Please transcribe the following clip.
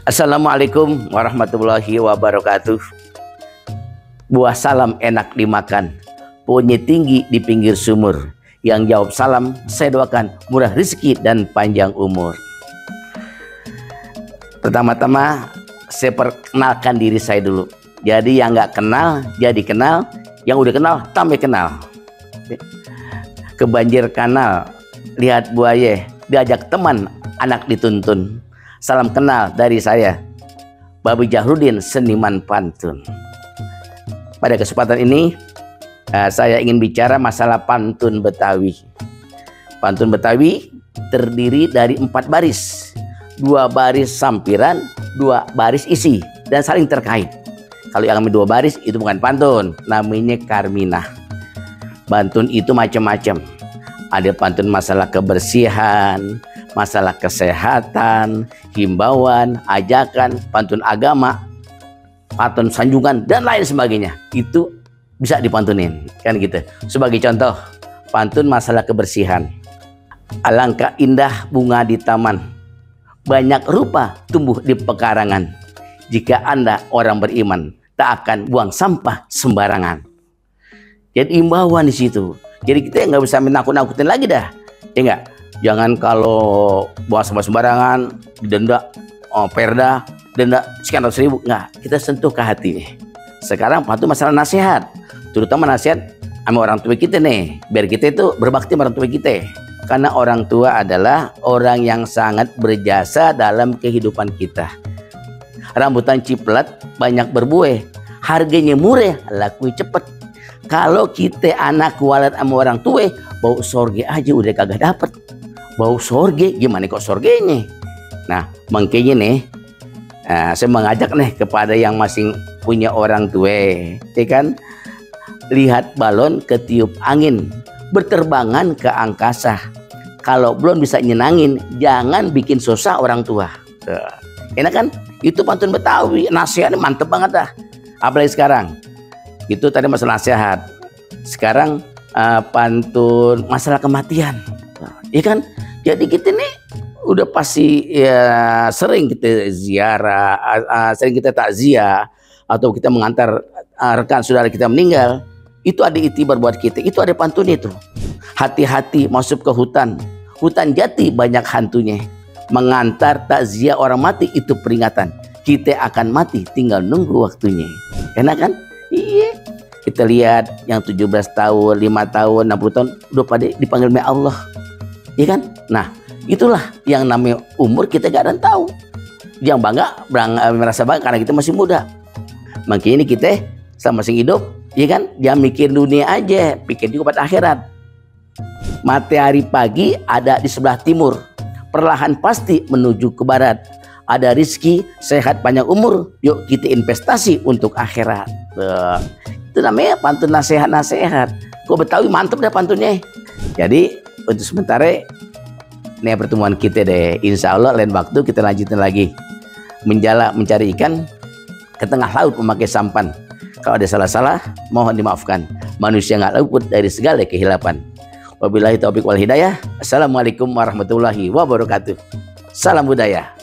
Assalamualaikum warahmatullahi wabarakatuh. Buah salam enak dimakan, pohonnya tinggi di pinggir sumur. Yang jawab salam saya doakan murah rezeki dan panjang umur. Pertama-tama saya perkenalkan diri saya dulu. Jadi yang nggak kenal jadi kenal, yang udah kenal tambah kenal. Kebanjir kanal, lihat buaya, diajak teman anak dituntun. Salam kenal dari saya, Babi Jahrudin, seniman pantun. Pada kesempatan ini saya ingin bicara masalah pantun Betawi. Pantun Betawi terdiri dari 4 baris, 2 baris sampiran, 2 baris isi, dan saling terkait. Kalau yang 2 baris itu bukan pantun, namanya karminah. Pantun itu macam-macam. Ada pantun masalah kebersihan, masalah kesehatan, himbauan, ajakan, pantun agama, pantun sanjungan, dan lain sebagainya. Itu bisa dipantunin, kan gitu. Sebagai contoh, pantun masalah kebersihan. Alangkah indah bunga di taman, banyak rupa tumbuh di pekarangan. Jika Anda orang beriman, tak akan buang sampah sembarangan. Jadi imbauan di situ. Jadi kita nggak bisa menakut-nakutin lagi dah, ya nggak? Jangan kalau buang sampah sembarangan didenda, perda, denda sekian ratus ribu. Nggak, kita sentuh ke hati nih. Sekarang pantun masalah nasihat, terutama nasihat sama orang tua kita nih, biar kita itu berbakti sama orang tua kita. Karena orang tua adalah orang yang sangat berjasa dalam kehidupan kita. Rambutan ciplet banyak berbuah, harganya murah, laku cepet. Kalau kita anak kualat sama orang tua, bau sorge aja udah kagak dapet. Bau sorge, gimana kok sorgenya? Nah, makanya nih, saya mengajak nih kepada yang masing punya orang tua, ya kan? Lihat balon ketiup angin, berterbangan ke angkasa. Kalau belum bisa nyenangin, jangan bikin susah orang tua. Enak kan? Itu pantun Betawi, nasihatnya mantep banget dah. Apalagi sekarang. Itu tadi masalah nasihat. Sekarang pantun masalah kematian. Iya kan? Jadi kita nih udah pasti ya, sering kita ziarah, sering kita takziah, atau kita mengantar rekan saudara kita meninggal. Itu ada itibar buat kita. Itu ada pantun itu. Hati-hati masuk ke hutan. Hutan jati banyak hantunya. Mengantar takziah orang mati itu peringatan. Kita akan mati, tinggal nunggu waktunya. Enak kan? Iya. Kita lihat yang 17 tahun, 5 tahun, 60 tahun udah pada dipanggil oleh Allah. Iya kan? Nah, itulah yang namanya umur kita gak ada yang tahu. Yang merasa bangga karena kita masih muda. Makanya ini kita sama masing hidup, ya kan? Jangan mikir dunia aja, pikir juga pada akhirat. Matahari pagi ada di sebelah timur, perlahan pasti menuju ke barat. Ada rizki, sehat, panjang umur, yuk kita investasi untuk akhirat. Itu namanya pantun nasihat-nasihat. Kok Betawi mantep dah pantunnya. Jadi untuk sementara ini pertemuan kita deh. Insya Allah lain waktu kita lanjutin lagi. Menjala mencari ikan ke tengah laut memakai sampan. Kalau ada salah-salah mohon dimaafkan. Manusia nggak luput dari segala kehilapan. Wabillahi taufiq wal hidayah. Assalamualaikum warahmatullahi wabarakatuh. Salam budaya.